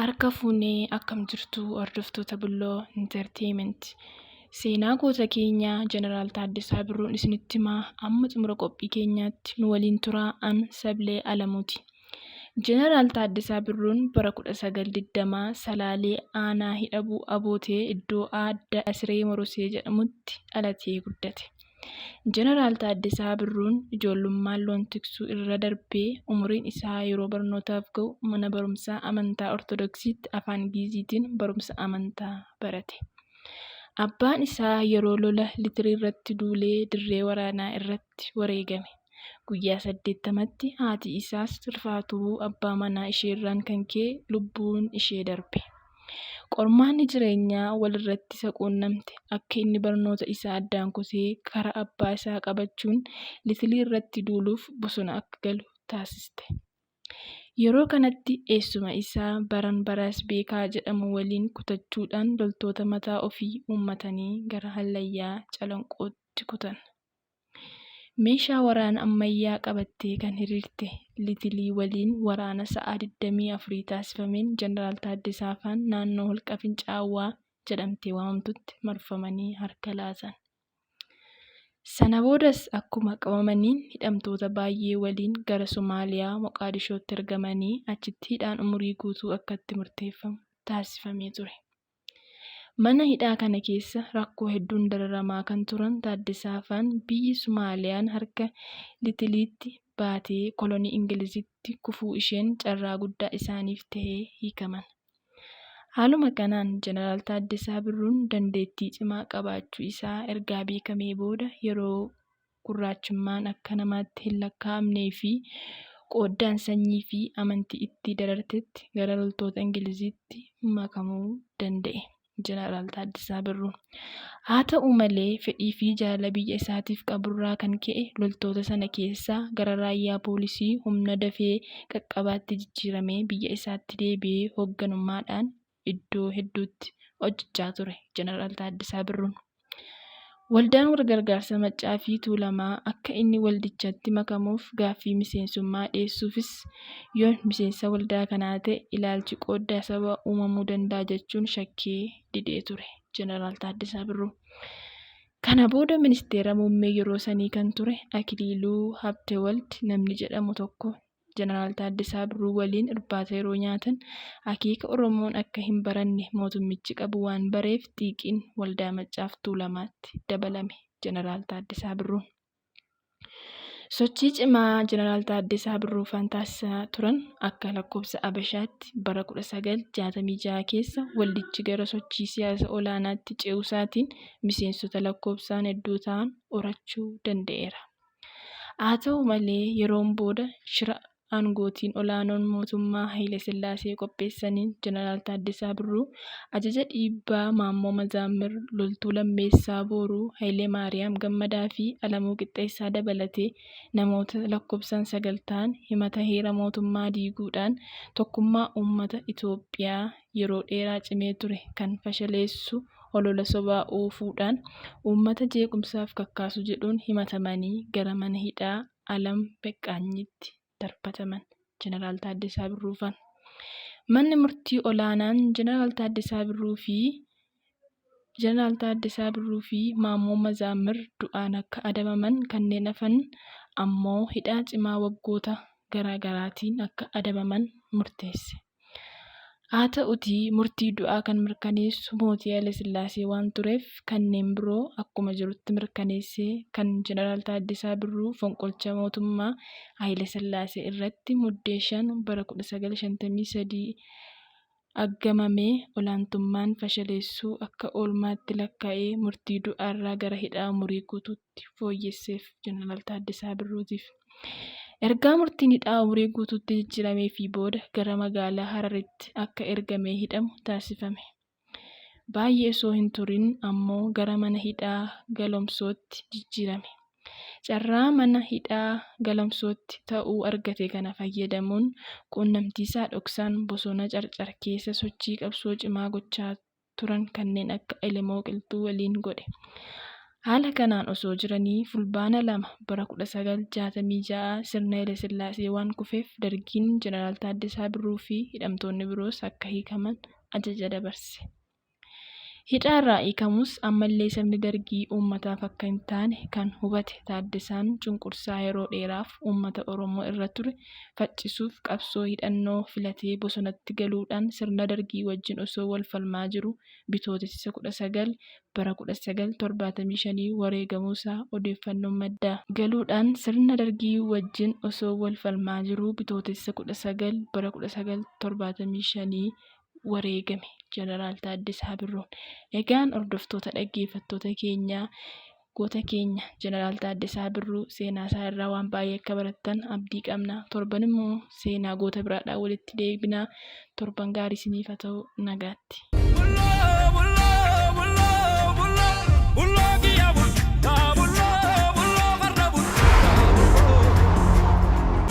Harka fuunee akkam jirtu hordoftoota Bulloo Entertainment. Seenaa goota keenyaa Jeneraal Taaddasaa Birruun isinitti himaa amma xumura qophii keenyaatti nu waliin turaa an Sablee Alamuuti. Jeneraal Taaddasaa Birruun bara 1920 Salaalee Aanaa Hidhabuu Abootee iddoo Aadda Asiree Morosee jedhamutti dhalatee guddate. Jeneraal Taaddasaa Birruun ijoollummaan loon tiksuu irra darbee umuriin isaa yeroo barnootaaf ga'u mana barumsaa amantaa Ortodoksiitti afaan Gi'iiziitiin barumsa amantaa barate. Abbaan isaa yeroo lola Litiriirratti duulee dirree waraanaa irratti wareegame. Guyyaa 80tti haati isaas rifaatuu abbaa manaa isheerraan kan ka'e lubbuun ishee darbe. Qormaanni jireenyaa walirratti isa quunnamte akka inni barnoota isaa addaan kutee karaa abbaa isaa qabachuun Litilii irratti duuluuf bosona akka galu taasiste. Yeroo kanatti eessuma isaa Baran Baraas Beekaa jedhamu waliin kutachuudhaan loltoota mataa ofii uummatanii gara Hallayyaa Calanqootti kutan. Meeshaa waraana ammayyaa qabattee kan hiriirte Litilii waliin waraana sa'a 24 taasifameen Jeneraal Taaddasaa faan naannoo holqa Fincaawaa jedhamtee waamamtutti marfamanii harka laatan. Sana boodas akkuma qabamaniin hidhamtoota baay'ee waliin gara Somaaliyaa Moqaadishootti ergamanii achitti hidhaan umurii guutuu akka itti murteeffamu taasifamee ture. Mana hidhaa kana keessa rakkoo hedduun dararamaa kan turan Taaddasaa faan biyyi Sumaaliyaan harka Litiliitti baatee kolonii Ingilizitti kufuu isheen carraa guddaa isaaniif tahee hiikaman. Haaluma kanaan Jeneraal Taaddasaa Birruun dandeettii cimaa qabaachuu isaa ergaa beekamee booda yeroo gurraachummaan akka namaatti hin lakkaa'amnee fi qooddaan sanyii fi amantii itti darartetti gara loltoota Ingiliziitti makamuu danda'e. Jeneraal Taaddasaa Birruu. Haa ta'u malee fedhii fi jaalala biyya isaatiif qaburraa kan ka'e loltoota sana keessaa gara raayyaa poolisii humna dafee qaqqabaatti jijjiiramee biyya isaatti deebi'ee hoogganummaadhaan iddoo hedduutti hojjechaa ture Jeneraal Taaddasaa Birruun. Waldaan Walgargaarsa Maccaa fi Tuulamaa akka inni waldichatti makamuuf gaaffii miseensummaa dhiyeessuufis yoon miseensa waldaa kanaa ta'e ilaalchi qooddaa sabaa uumamuu danda'a jechuun shakkee didee ture Jeneraal Taaddasaa Birruu. Kana booda ministeera muummee yeroo sanii kan ture Akiliiluu Habtewald namni jedhamu tokko Jeneraal Taaddasaa Birruu waliin irbaata yeroo nyaatan akeeka Oromoon akka hin baranne mootummichi qabu waan bareef xiiqiin Waldaa Maccaaf Tuulamaatti dabalame Jeneraal Taaddasaa Birruun. Sochii cimaa Jeneraal Taaddasaa Birruufaan taasisaa turan akka lakkoofsa Abashaatti bara 1966 keessa waldichi gara sochii siyaasa olaanaatti ce'uusaatiin miseensota lakkoofsaan hedduu ta'an horachuu danda'eera. Haa ta'u malee yeroon booda shira aangootiin olaanoon mootummaa Hayilasillaasee qopheessaniin Jeneraal Taaddasaa Birruu ajaja dhiibbaa Maammoo Mazaammir, Loltuu Lammeessaa Booruu, Hayilemaariyaam Gammadaa fi Alamuu Qixxeessaa dabalatee namoota lakkoofsaan 9 ta'an himata heera mootummaa diiguudhaan tokkummaa uummata Itoophiyaa yeroo dheeraa cimee ture kan fashaleessu olola sobaa oofuudhaan uummata jeequmsaaf kakkaasuu jedhuun himatamanii gara mana hidhaa Alam Beqqaanyitti darbataman Jeneraal Taaddasaa Birruufaan. Manni murtii olaanaan Jeneraal Taaddasaa Birruu fi Jeneraal Taaddasaa Birruu fi Maammoo Mazaammir du'aan akka adabaman kanneen hafan ammoo hidhaa cimaa waggoota garaa garaatiin akka adabaman murteesse. Haa ta'utii murtii du'aa kan mirkaneessu mootii Hayilasillaasee waan tureef kanneen biroo akkuma jirutti mirkaneessee kan Jeneraal Taaddasaa Birruu fonqolcha mootummaa Hayilasillaasee irratti Muddee 5 bara 1953 aggamame olaantummaan fashaleessuu akka oolmaatti lakkaa'ee murtii du'aarraa gara hidhaa umurii guutuutti fooyyesseef Jeneraal Taaddasaa Birruutiif. Ergaa murtiin hidhaa umurii guutuutti jijjiirameefii booda gara magaalaa Hararitti akka ergamee hidhamu taasifame. Baay'ee osoo hin turin ammoo gara mana hidhaa Galamsootti jijjiirame. Carraa mana hidhaa Galamsootti ta'uu argate kana fayyadamuun quunnamtiisaa dhoksaan bosona Carcar keessa sochii qabsoo cimaa gochaa turan kanneen akka Elemoo Qilxuu waliin godhe. Haala kanaan osoo jiranii Fulbaana 2 bara 1966 sirna Hayilasillaasee waan kufeef Dargiin Jeneraal Taaddasaa Birruu fi hidhamtoonni biroos akka hiikaman ajaja dabarse. Hidhaarraa hiikamus ammallee sirni Dargii uummataaf akka hin taane kan hubate Taaddasaan cunqursaa yeroo dheeraaf uummata Oromoo irra ture faccisuuf qabsoo hidhannoo filatee bosonatti galuudhaan sirna Dargii wajjin osoo wal falmaa jiruu Bitootessa 19 bara 1975 wareegamuusaa odeeffannoon madda. Galuudhaan sirna Dargii wajjin osoo wal falmaa jiruu Bitootessa 19 bara 1975 wareegame Jeneraal Taaddasaa Birruun. Egaan hordoftoota dhaggeeffattoota keenyaa goota keenya Jeneraal Taaddasaa Birruu seenaa isaa irraa waan baay'ee akka barattan abdii qabna. Torban immoo seenaa goota biraadhaan walitti deebina. Torban gaarii isiniif haa ta'u, nagaatti.